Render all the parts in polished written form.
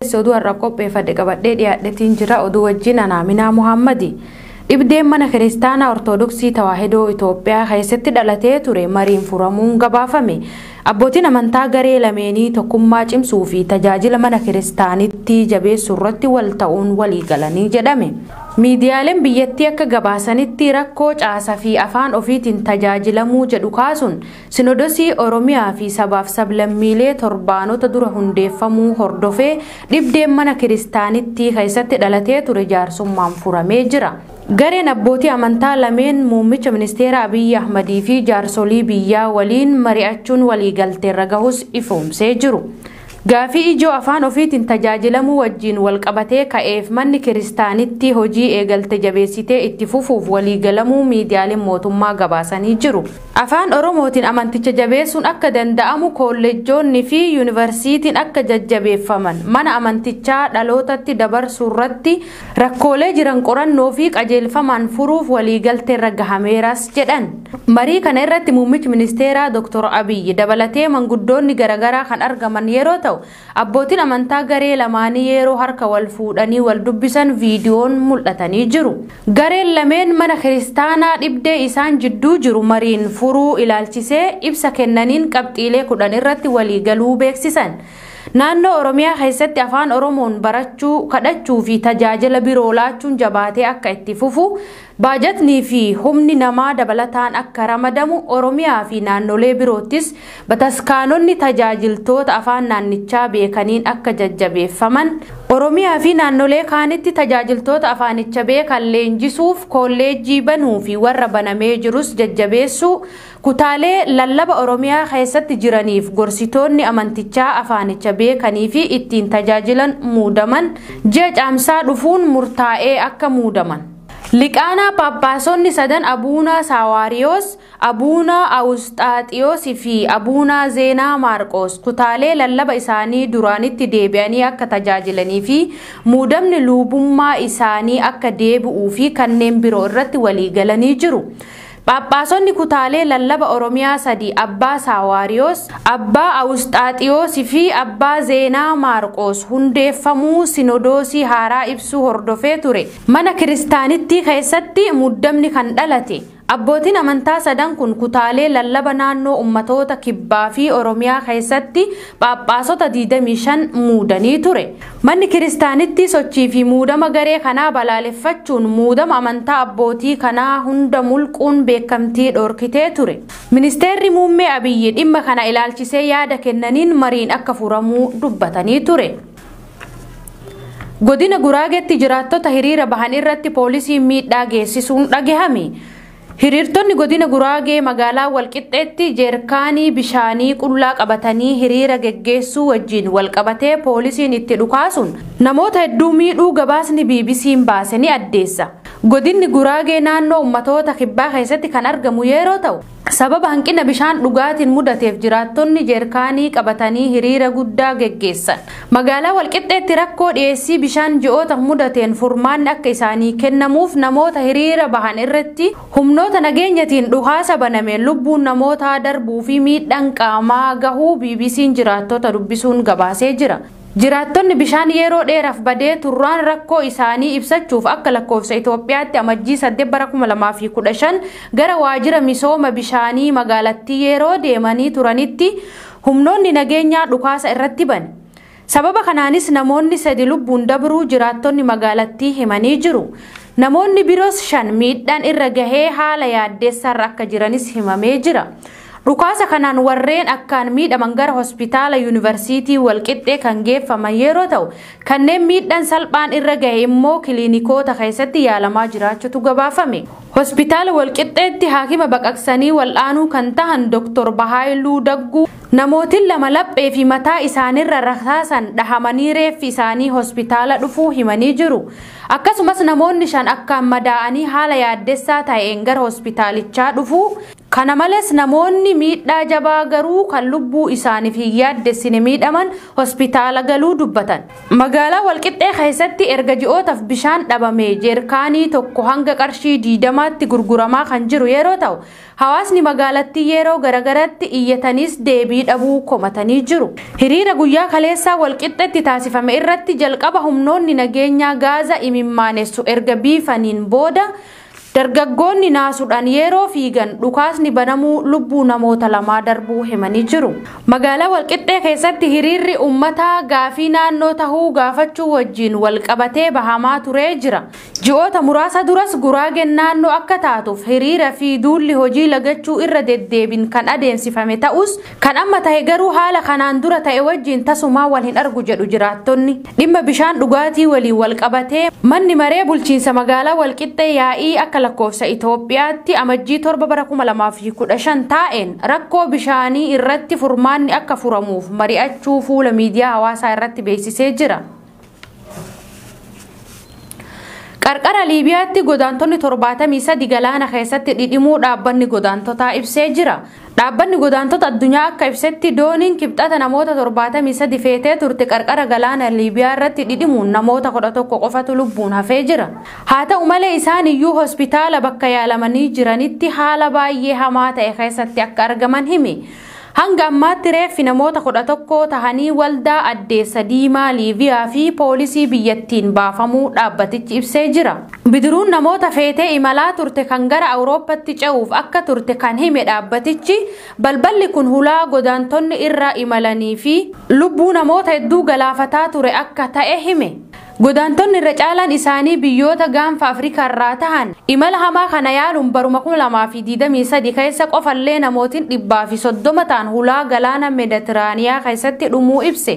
qindeesse oduu har'aaf qopheeffadhe qabadhee dhiyaadhetiin jira. Oduu wajjin Anaaminaa Muhammadi. Dhibdeen mana kiristaanaa Ortodoksii Tawaahidoo Itoophiyaa keessatti dhalatee ture mariin furamuun gabaafame. Abbootiin amantaa garee lameenii tokkummaa cimsuu fi tajaajila mana kiristaanitti jabeessuu irratti wal ta'uun walii galanii jedhame. Miidiyaaleen biyyattii akka gabaasanitti rakkoo caasaa fi afaan ofiitiin tajaajilamuu jedhu kaasuun sinodosii Oromiyaa fi sabaaf sablammiilee torbaanota dura hundeeffamuu hordofee dhibdeen mana kiristaanitti keessatti dhalatee ture jaarsummaan furamee jira. Gareen abbootii amantaa lameen muummicha ministeera Abiyyi Ahmadii fi jaarsolii biyyaa waliin mari'achuun waliigalteerra gahus ifoomsee jiru. Gaafii ijoo afaan ofiitiin tajaajilamuu wajjin walqabatee ka'eef manni kiristaanitti hojii eegalte jabeessitee itti fufuuf waliigalamuu miidiyaaleen mootummaa gabaasanii jiru. Afaan Oromootiin amanticha jabeessuun akka danda'amu kolleejjoonni fi yuunivarsiitiin akka jajjabeeffaman mana amantichaa dhalootatti dabarsuurratti rakkoolee jiran qorannoo fi qajeelfamaan furuuf waliigalteerra gahameeras jedhan. Marii kana irratti muummichi ministeeraa Dr. Abiyyi dabalatee manguddoonni garaagaraa kan argaman yeroo ta'u abbootiin amantaa garee lamaanii yeroo harka wal fuudhanii wal dubbisan viidiyoon mul'atanii jiru. Gareen lameen mana kiristaanaa dhibdee isaan jidduu jiru mariin furuu ilaalchisee ibsa kennaniin qabxiilee 10 irratti waliigaluu beeksisan. Naannoo Oromiyaa keessatti afaan Oromoon barachuu, kadhachuu fi tajaajila biroo laachuun jabaatee akka itti fufu, baajatnii fi humni namaa dabalataan akka ramadamu, Oromiyaa fi naannolee biroottis bataskaanonni tajaajiltoota afaan naannichaa beekaniin akka jajjabeeffaman, Oromiyaa fi naannolee kaanitti tajaajiltoota afaanicha beekan leenjisuuf kolleejjii banuu fi warra banamee jirus jajjabeessuu, kutaalee lallaba Oromiyaa keessatti jiraniif gorsitoonni amantichaa afaanicha beekanii fi ittiin tajaajilan muudaman ji'a caamsaa dhufuun murtaa'ee akka muudaman. Liqaanaa Paappaasonni sadan Abuunaa Saawaariyoos, Abuunaa Awusxaaxiyoos fi Abuunaa Zeenaa Maarqoos kutaalee lallaba isaanii duraanitti deebi'anii akka tajaajilanii fi muudamni luubummaa isaanii akka deebi'uu fi kanneen biroo irratti waliigalanii jiru. Paappaasonni kutaalee lallaba Oromiyaa sadi Abbaa Saawaariyoos, Abbaa Awusxaaxiyoos fi Abbaa Zeenaa Maarqoos hundeeffamuu sinodoosii haaraa ibsuu hordofee ture. Mana kiristaanittii keessatti muddamni kan dhalate. Abbootiin amantaa sadan kun kutaalee lallaba naannoo ummatoota kibbaa fi Oromiyaa keessatti paappaasota 25 muudanii ture. Manni kiristaanitti sochii fi muudama garee kanaa balaaleffachuun muudama amantaa abbootii kanaa hunda mulquun beekamtii dhorkitee ture. Ministeerri muummee Abiyyi dhimma kana ilaalchisee yaada kennaniin mariin akka furamuu dubbatanii ture. Godina Guraageetti jiraattota hiriira bahan irratti poolisiin miidhaa geessisuun dhagahame. Hiriirtonni godina Guraagee magaalaa Walqixxeetti jeerkaanii bishaanii qullaa qabatanii hiriira geggeessuu wajjin walqabatee poolisiin itti dhukaasuun namoota hedduu miidhuu gabaasni BBC'n baase ni addeessa. Godinni Guraagee naannoo ummatoota kibbaa keessatti kan argamu yeroo ta'u sababa hanqina bishaan dhugaatiin mudateef jiraattonni jeerkaanii qabatanii hiriira guddaa geggeessan. Magaalaa Walqixxeetti rakkoo dhiyeessii bishaan ji'oota mudateen furmaanni akka isaanii kennamuuf namoota hiriira bahan irratti humnoota nageenyatiin dhukaasa banameen lubbuun namootaa darbuu fi miidhaan qaamaa gahuu BBC'n jiraattota dubbisuun gabaasee jira. Jiraattonni bishaan yeroo dheeraaf badee turraan rakkoo isaanii ibsachuuf akka lakkoofsa Itoophiyaatti amajjii 8 bara 2015 gara waajjira misooma bishaanii magaalattii yeroo deemanii turanitti humnoonni nageenyaa dhukaasa irratti bane. Sababa kanaanis namoonni sadi lubbuun dabruu jiraattonni magaalattii himanii jiru. Namoonni biroos 5 miidhaan irra gahee haala yaaddeessaarra akka jiranis himamee jira. Dhukaasa kanaan warreen akkaan miidhaman gara hospitaala yuunivarsiitii Walqixxee kan geeffaman yeroo ta'u kanneen miidhaan salphaan irra gahe immoo kiliinikoota keessatti yaalamaa jiraachutu gabaafame. Hospitaala Walqixxeetti haakima baqaqsanii wal'aanuu kan tahan Dr. Bahaayiluu Dagguu namootiin lama laphee fi mataa isaaniirra rasaasan dhahamanii reeffi isaanii hospitaala dhufuu himanii jiru. Akkasumas namoonni 5 akkaan madaa'anii haala yaaddessaa ta'een gara hospitaalichaa dhufuu Kana malees namoonni miidhaa jabaa garuu kan lubbuu isaaniif hin yaaddessine miidhaman hospitaala galuu dubbatan. Magaalaa Walqixxee keessatti erga ji'ootaaf bishaan dhabame jeerkaanii tokko hanga qarshii 20tti gurguramaa kan jiru yeroo ta'u, hawaasni magaalattii yeroo garagaratti iyyatanis deebii dhabuu komatanii jiru. Hiriira guyyaa kaleessaa Walqixxeetti taasifame irratti jalqaba humnoonni nageenyaa gaaza imimmaanessu erga biifaniin booda dargaggoonni naasuudhaan yeroo fiigan dhukaasni banamuu lubbuu namoota lamaa darbuu himanii jiru. Magaalaa Walqixxee keessatti hiriirri uummataa gaafii naannoo tahuu gaafachuu wajjin walqabatee bahamaa turee jira. Ji'oota muraasa duras Guraageen naannoo akka taatuuf hiriira fi duulli hojii lagachuu irra deddeebiin kan adeemsifame ta'us, kan amma ta'e garuu haala kanaan dura ta'e wajjin tasumaa wal hin argu jedhu jiraattonni. Dhimma bishaan dhugaatii waliin walqabatee manni maree bulchiinsa magaalaa Walqixxee yaa'ii akka lakkoofsa Itoophiyaatti amajjii 7 bara 2015 taa'een rakkoo bishaanii irratti furmaanni akka furamuuf mari'achuu fuula miidiyaa hawaasaa irratti beeksisee jira. Qarqara Liibiyaatti godaantonni 73 galaana keessatti dhidhimuu dhaabbanni godaantotaa ibsee jira. Dhaabbanni godaantota addunyaa akka ibsetti dooniin kibxata namoota 73 feetee turte qarqara galaana Liibiyaa irratti dhidhimuun namoota 11 qofatu lubbuun hafee jira. Haa ta'u malee isaan iyyuu hospitaala bakka yaalamanii jiranitti haala baay'ee hamaa ta'e keessatti akka argaman himi. Hanga ammaatti reeffi namoota 11 tahanii waldaa addeessa diimaa Liibiyaa fi poolisii biyyattiin baafamuu dhaabbatichi ibsee jira. Bidiruun namoota feetee imalaa turte kan gara Awurooppaatti ce'uuf akka turte kan hime dhaabbatichi, balballi kun hulaa godaantonni irra imalanii fi lubbuu namoota hedduu galaafataa ture akka ta'e hime. Godaantonni irra caalaan isaanii biyyoota gaanfa Afrikaa irraa tahan imala hamaa kana yaaluun baruma 2023 keessa qofallee namootiin 130 ta'an hulaa galaana Meeditiraaniyaa keessatti dhumuu ibse.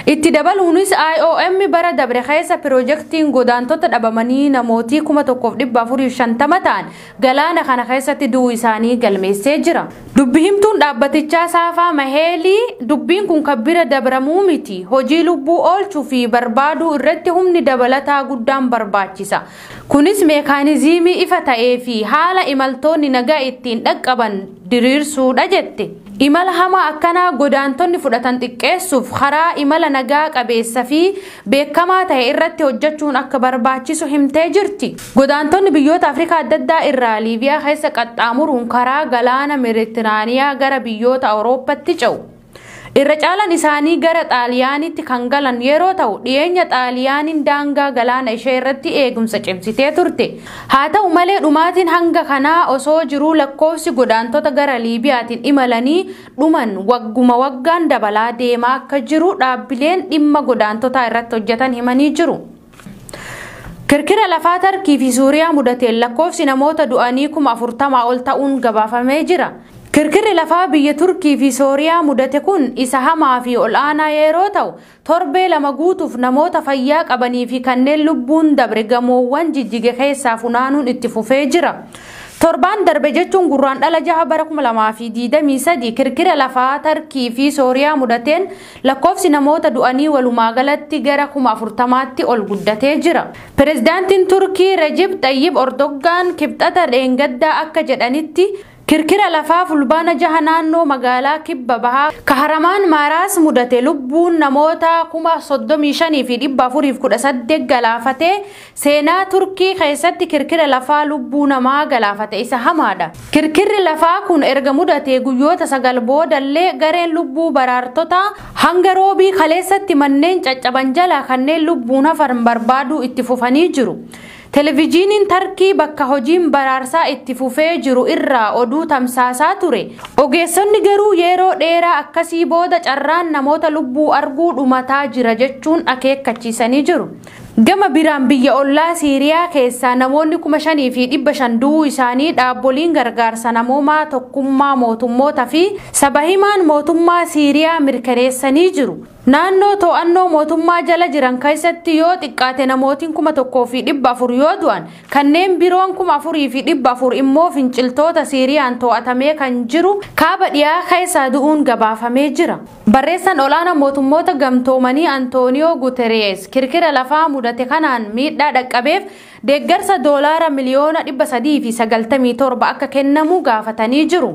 Itti dabaluunis IOM bara dabre keessa piroojeektiin godaantota dhabamanii namootii 1450 ta'an galaana kana keessatti du'uu isaanii galmeessee jira. Dubbi himtuun dhaabbatichaa Saafaa Maheelii dubbiin kun kan bira dabramuu miti, hojii lubbuu oolchuu fi barbaaduu irratti humni dabalataa guddaan barbaachisa. Kunis meekaanizimii ifa ta'ee fi haala imaltoonni nagaa ittiin dhaqqaban diriirsuudha jette. Imala hamaa akkanaa godaantonni fudhatan xiqqeessuuf karaa imala nagaa qabeessa fi beekamaa ta'e irratti hojjechuun akka barbaachisu himtee jirti. Godaantonni biyyoota Afrikaa adda addaa irraa Liibiyaa keessa qaxxaamuruun karaa galaana Meeditiraaniyaa gara biyyoota Awurooppaatti ce'u. Irra caalaan isaanii gara Xaaliyaanitti kan galan yeroo ta'u, dhiyeenya Xaaliyaaniin daangaa galaana ishee irratti eegumsa cimsitee turte. Haa ta'u malee dhumaatiin hanga kanaa osoo jiruu lakkoofsi godaantota gara Liibiyaatiin imalanii dhuman wagguma waggaan dabalaa deemaa akka jiru dhaabbileen dhimma godaantotaa irratti hojjetan himanii jiru. Kirkira lafaa Tarkii fi Suuriyaa mudateen lakkoofsi namoota du'anii 40,000 ol ta'uun gabaafamee jira. Kirkirri lafaa biyya Turkii fi Sooriyaa mudate kun isa hamaa fi ol'aanaa yeroo ta'u, torbee 2 guutuuf namoota fayyaa qabanii fi kanneen lubbuun dabre gamoowwan jijjige keessaa funaanuun itti fufee jira. Torbaan darbe jechuun gurraan dhala 6 bara 2023 kirkira lafaa Tarkii fi Sooriyaa mudateen lakkoofsi namoota du'anii walumaa galatti gara 40,000tti ol guddatee jira. Pireezidaantiin Turkii Rajib Xayyib Erdogaan kibxata dheengaddaa akka jedhanitti kirkira lafaa fulbaana 6 naannoo magaalaa kibba bahaa Kahramaan Maaraas mudate lubbuun namoota 35,418 galaafatee seenaa Turkii keessatti kirkira lafaa lubbuu namaa galaafate isa hamaadha. Kirkirri lafaa kun erga mudate guyyoota 9 boodallee gareen lubbuu baraartotaa hanga roobii kaleessatti manneen caccaban jalaa kanneen lubbuun hafan barbaaduu itti fufanii jiru. Televijiiniin Tarkii bakka hojiin baraarsaa itti fufee jiru irraa oduu tamsaasaa ture. Ogeessonni garuu yeroo dheeraa akkasii booda carraan namoota lubbuu arguu dhumataa jira jechuun akeekkachiisanii jiru. Gama biraan biyya ollaa Siiriyaa keessaa namoonni 5,500 du'uu isaanii dhaabboliin gargaarsa namoomaa tokkummaa mootummootaa fi saba himaan mootummaa Siiriyaa mirkaneessanii jiru. Naannoo to'annoo mootummaa jala jiran keessatti yoo xiqqaate namootiin 1400 yoo du'an, kanneen biroon 4400 immoo finciltoota Siiriyaan to'atamee kan jiru kaaba dhiyaa keessaa du'uun gabaafamee jira. Barreessaan olaanaa mootummoota gamtoomanii Antooniyoo Guterees kirkira lafaa mudate kanaan miidhaa dhaqqabeef deeggarsa doolaara miliyoona 397 akka kennamu gaafatanii jiru.